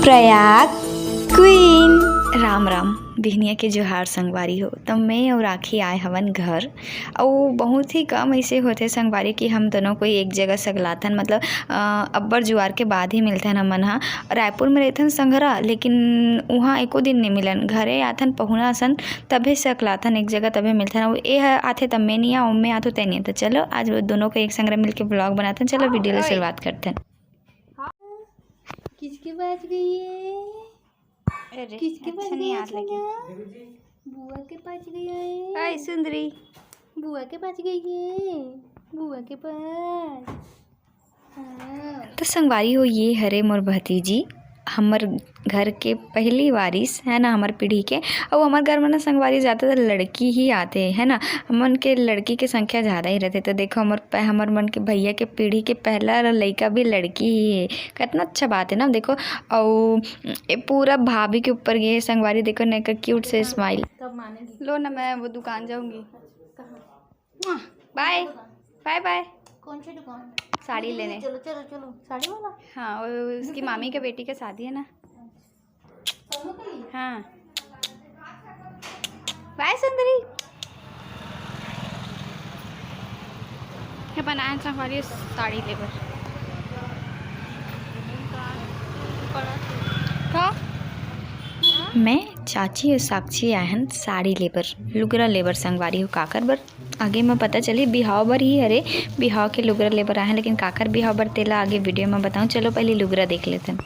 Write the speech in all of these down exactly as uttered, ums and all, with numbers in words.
Prayag queen. Ram Ram, बिहनिया के जोहार संगवारी हो। त मैं अउ राखी आए हवन घर, अउ बहुत ही कम ऐसे होथे संगवारी कि हम दोनों कोई एक जगह सकलाथन, मतलब, अ, अब्बड़ जुआर के बाद ही मिलथन हमन ह। रायपुर में रहथन संघरा, लेकिन उहाँ एको दिन नहीं मिलन, घरे आथन पहुना असन, तभे सकलाथन एक जगह, तभे मिलथन। अउ ए ह आथे त मैं नहीं आऊँ, मैं आथो तै नहीं। त चलो, आज वो दोनों को एक संग मिलके vlog बनाथन। चलो, video ले शुरुआत करथन। किसके पास गई है? अरे, किसके पास अच्छा नहीं गई है याद लगी। सोना? बुआ के पास गई है। हाय सुंदरी। बुआ के पास गई है। बुआ के पास। हाँ। तो संगवारी हो, ये हरे मोर भतीजी, हमर घर के पहली वारिस है ना, हमर पीढ़ी के। अउ हमर घर में ना संगवारी ज़्यादातर लड़की ही आथे, है ना, हमन के लड़की के संख्या ज़्यादा ही रहथे। तो देखो, हमर प-, हमर मन के भैया के पीढ़ी के पहला लइका भी लड़की ही है। कितना अच्छा बात है ना, देखो। अउ ए पूरा भाभी के ऊपर ये संगवारी, देखो ना, एकर cute से smile। लो ना, मैं वो दुकान जाऊंगी। बाय, बाय बाय। कौन सी दुकान? साड़ी लेने। चलो, चलो, चलो, साड़ी वाला? हाँ, वो उसकी मामी के बेटी का शादी है ना। हाँ। बाय सुंदरी। ये बनाए संगवारी साड़ी लेबर। का? मैं, चाची अउ साक्षी आए हन साड़ी लेबर, लुगरा लेबर संगवारी हो। काकर बर? आगे म पता चलही, बिहाव बर ही हरे, बिहाव के लुगरा लेबर आए हन, लेकिन काकर बिहाव बर तेला आगे video म बताऊँ। चलो पहले लुगरा देख लेथन।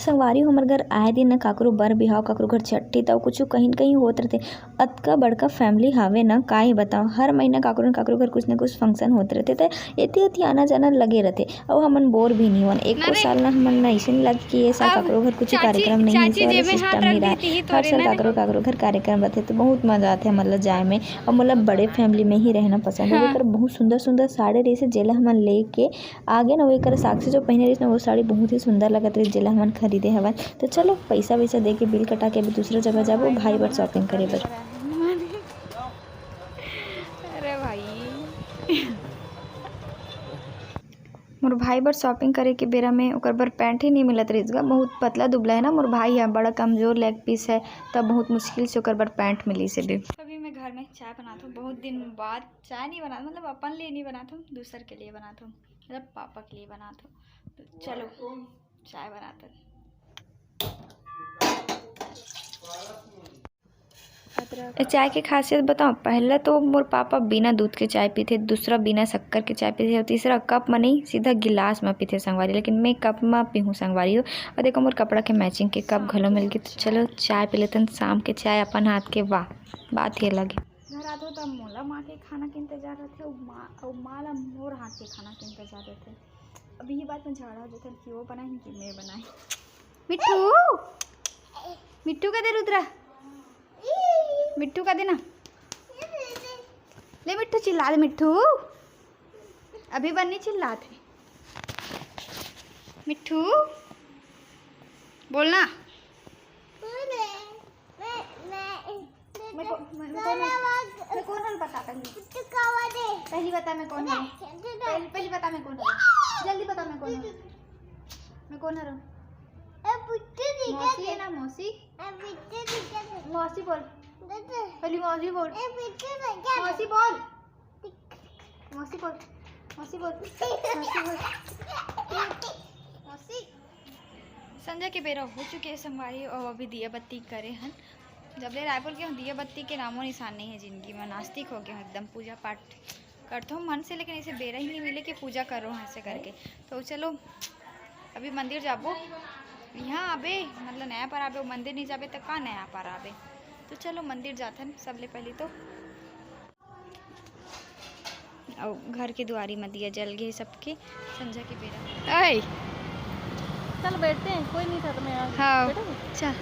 संगवारी हो, हमर घर आए दिन न काकरो बर बिहाव, काकरो घर छट्ठी, त कुछु कहीं न कहीं होत रहिथे। अतका बड़का family हावे न, का ही बताओ, हर महीना काकरो न काकरो घर कुछ न कुछ function होत रहिथे, त एती ओती आना जाना लगे रहिथे। अउ हमन bore भी नहीं होन। एको साल न हमन न अइसे नहीं लगे कि ये साल काकरो घर कुछ कार्यक्रम नहीं हे, system नहीं रहा। हर साल काकरो काकरो घर कार्यक्रम रहिथे, त बहुत मजा आथे हमन ल जाए में। अउ मोला बड़े family में ही रहना पसंद हे। हाँ। एकर बहुत सुंदर सुंदर साड़ी रहिसे, जेला हमन लेके आगे न, वो एकर साक्षी जो पहिने रहिस न, वो साड़ी बहुत ही सुंदर लगत रहिस, जेला हमन खरीदे हवन। तो चलो, पैसा वैसा दे के, bill कटा के अभी दूसरा जगह जाबो भाई बर shopping करे बर। अरे भाई, मोर भाई बर shopping करे के बेरा में ओकर बर pant ही नहीं मिलत रहिस गा। बहुत पतला दुबला है ना मोर भाई ह, बड़ा कमजोर leg piece है, तब बहुत मुश्किल से ओकर बर pant मिलिस हे। अभी मैं घर में चाय बनात हूँ, बहुत दिन बाद चाय नहीं बनात, मतलब अपन लिए नहीं बनात हूँ, दूसर के लिए बनात हूँ, मतलब पापा के लिए बनात हूँ। तो चलो चाय बनात हूँ। ए चाय के खासियत बताओ, पहला तो मोर पापा बिना दूध के चाय पीथे, दूसरा बिना शक्कर के चाय पीथे, और तीसरा cup में नहीं, सीधा गिलास में पीथे संगवारी। लेकिन मैं cup में पीहूँ संगवारी हो। और देखो, मोर कपड़ा के matching के cup घलो मिल गए। तो चलो चाय पी लेतन, शाम के चाय अपन हाथ के, वाह, बात ही अलग है। घर आथो त मोला माँ के खाना के इंतजार रहिथे, अउ माँ, अउ माँ ला मोर हाथ के खाना के इंतजार रहिथे। अब ये बात में झगड़ा हो जाथे कि वो बनाही कि मैं बनाही। मिट्ठू, मिट्ठू का दे रुद्रा, मिट्ठू का देना। ले मिट्ठू, चिल्ला दे मिट्ठू। अभी बन्नी चिल्लात हे। मिट्ठू, बोलना। मैं को-, मैं, मैं कौन हूँ? मैं कौन हूँ बता पहले। पहली बता मैं कौन हूँ। पहली, पहली बता मैं कौन हूँ। जल्दी बता मैं कौन हूँ। मैं कौन हूँ? मौसी है ना, मौसी। मौसी बोल। पहली मौसी बोल। मौसी बोल। मौसी बोल, मौसी बोल, मौसी बोल, मौसी। संझा के बेरा हो चुके हे संगवारी, अउ अभी दिया बत्ती करे हन। जब ले रायपुर के हूँ, दिया बत्ती के नामो निशान नहीं है जिंदगी में। नास्तिक हो गया हूँ एकदम, पूजा पाठ करथो मन से, लेकिन ऐसे बेरा ही नहीं मिले कि पूजा करो ऐसे करके। तो चलो अभी मंदिर जाबो। यहाँ आबे, मतलब नया पर आबे, मंदिर नहीं जाबे तो का नया पर आबे। तो चलो मंदिर जाथन सबले पहले तो। अउ घर के दुआरी म दिया जल गे सबके संझा के बेरा। ऐ! चल बैठते हैं, कोई नहीं था तो मैं आ गई। हाँ, बैठोगे? चल।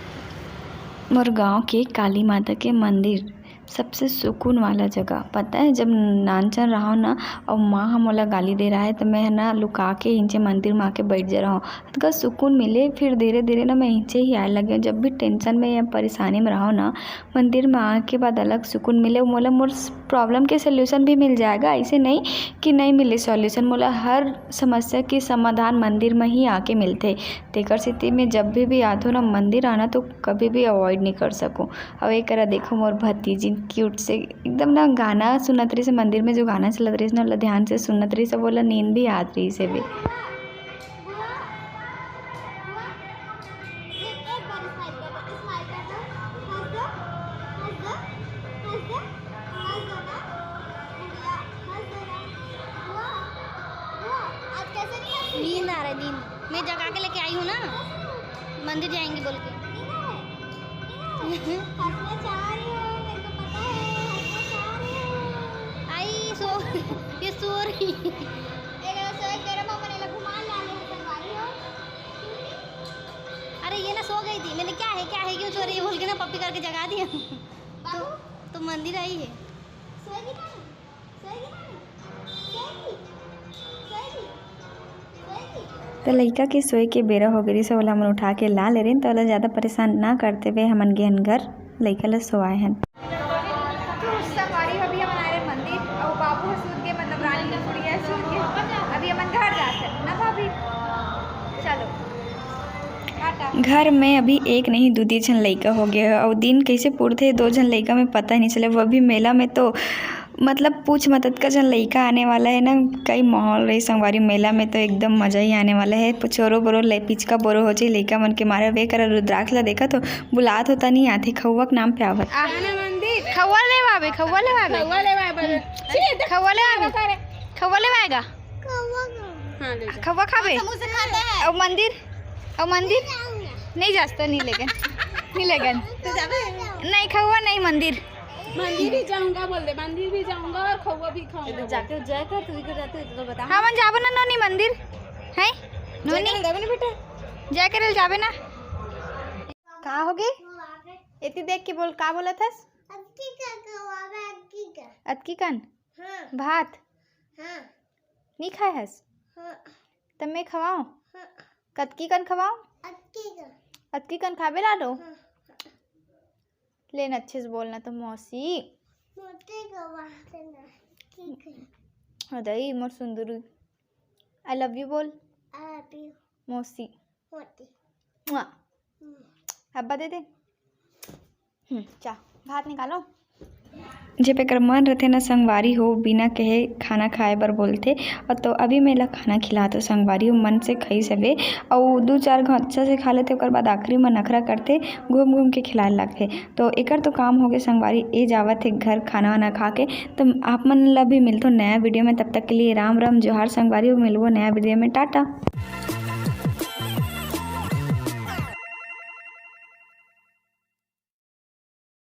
मोर गांव के काली माता के मंदिर सबसे सुकून वाला जगह पता है, जब नानचन रहव ना, अउ माँ ह मोला गाली दे रहा है, तो मैं ह ना लुका के इहिंचे मंदिर में आके बैठ जा रहव। अतका सुकून मिले। फिर धीरे धीरे ना मैं इहिंचे ही आए लगे। जब भी टेंशन में या परेशानी में रहव ना, मंदिर में आके बाद अलग सुकून मिले। मोला मोर प्रॉब्लम के सॉल्यूशन भी मिल जाएगा, ऐसे नहीं कि नहीं मिले सॉल्यूशन। मोला हर समस्या के समाधान मंदिर में ही आके मिलथे। तेकर सेती मैं जब भी, भी आथों ना मंदिर आना, तो कभी भी अवॉइड नहीं कर सकूँ। अउ एकरा देखो, मोर भतीजी क्यूट से एकदम ना गाना सुनत रहिस हे, मंदिर में जो गाना चलत रहिस ना, ओला ध्यान से सुनत रहिस हे, ओला नींद भी आत रहिस हे बे। नींद आ रहा है, नींद। मैं जगा के लेके आई हूँ ना, मंदिर जाएंगे बोल के। हंसना चाह रही हो, मेरे को पता है, हंसना चाह रही हो। आई सो, ये सो रही। ए, रे, सो एक तेरा पापा ने घुमा ला ले, संगवारी हो। अरे, ये ना सो गई थी, मैंने क्या है, क्या है, क्यों सो रही है बोल के ना पप्पी करके जगा दिया। तो, बाबू। तो मंदिर आई है। सोएगी ना? त लइका के सोए के बेरा हो गे रिहिस, ओला हमन उठा के ला ले रेन, त ओला जादा परेशान ना करते हुए हमन गे हन घर, लइका ल सोआए हन। तो संगवारी हो, अभी हमन आए रेन मंदिर, अउ बाबू ह सूत गे, मतलब रानी के गुड़िया ह सूत गे। अभी हमन घर जात हन ना भाभी, चलो टाटा। घर में अभी एक नहीं, दू दू झन लइका हो गे हे, अउ दिन कैसे पूरथे दो झन लइका में पता ही नहीं चले। वो अभी मेला में तो मतलब पूछ मत, अतका झन लइका आने वाला है ना, कई माहौल रही संगवारी। मेला में तो एकदम मजा ही आने वाला है। छोरो बोरो ले, पिचका बोरो हो जाए लइका मन के मारे। वे करा रुद्राक्ष ला देखा तो बुलात होता नहीं आथे, खउवा के नाम पे आवत। आ, खउवा ले आवे, खउवा ले आवे। खउवा ले आवे। खउवा ले आवे। खउवा ले आएगा। हाँ, ले जा। खउवा खाबे? समोसे खाते हैं। अउ मंदिर? अउ मंदिर? नहीं जास तो नहीं लेगन। नहीं लेगन। तो जाबे? नहीं, खउवा नहीं, मंदिर। मंदिर भी जाऊंगा बोल दे, मंदिर भी जाऊंगा और खउवा भी खाऊंगा। जाके जय कर, तू इधर जाते हो तो बता। हमन जाबो ना नोनी मंदिर, हैं? नोनी? जय करे जाबे ना बेटा। जय करे जाबे ना। का हो गे? एती देख के बोल, का बोलत हस? अतकी का खवावे, अतकी का। अतकी कन? हाँ। भात? हाँ। नी खाए हस? हाँ। त मैं खवाऊं? हाँ। कतकी कन खवाऊं? अतकी कन। अतकी कन खाबे लाडो? हाँ। लेन अच्छे से बोलना तो मौसी। मौसी का बात है ना। ठीक है। ओ दई मोर सुंदरी। I love you बोल। I love you। मौसी। मौसी। मुआ। हम्म। अब्बा दे दे। हम्म, चा, भात निकालो। जब एकर मन रथे ना संगवारी हो, बिना कहे खाना खाए बर बोलथे। अउ तो अभी मैं एला खाना खिलात हो संगवारी हो, मन से खाई सबे। अउ दू चार घौंचा से खा लेथे, ओकर बाद आखिरी में नखरा करथे, घूम घूम के खिलाए लगथे। तो एकर तो काम हो गए संगवारी, ए जावत हे घर खाना वाना खा के। तो आप मन ला भी मिलथो नया वीडियो में, तब तक के लिए राम राम, जोहार संगवारी हो, मिलबो नया वीडियो में, टाटा।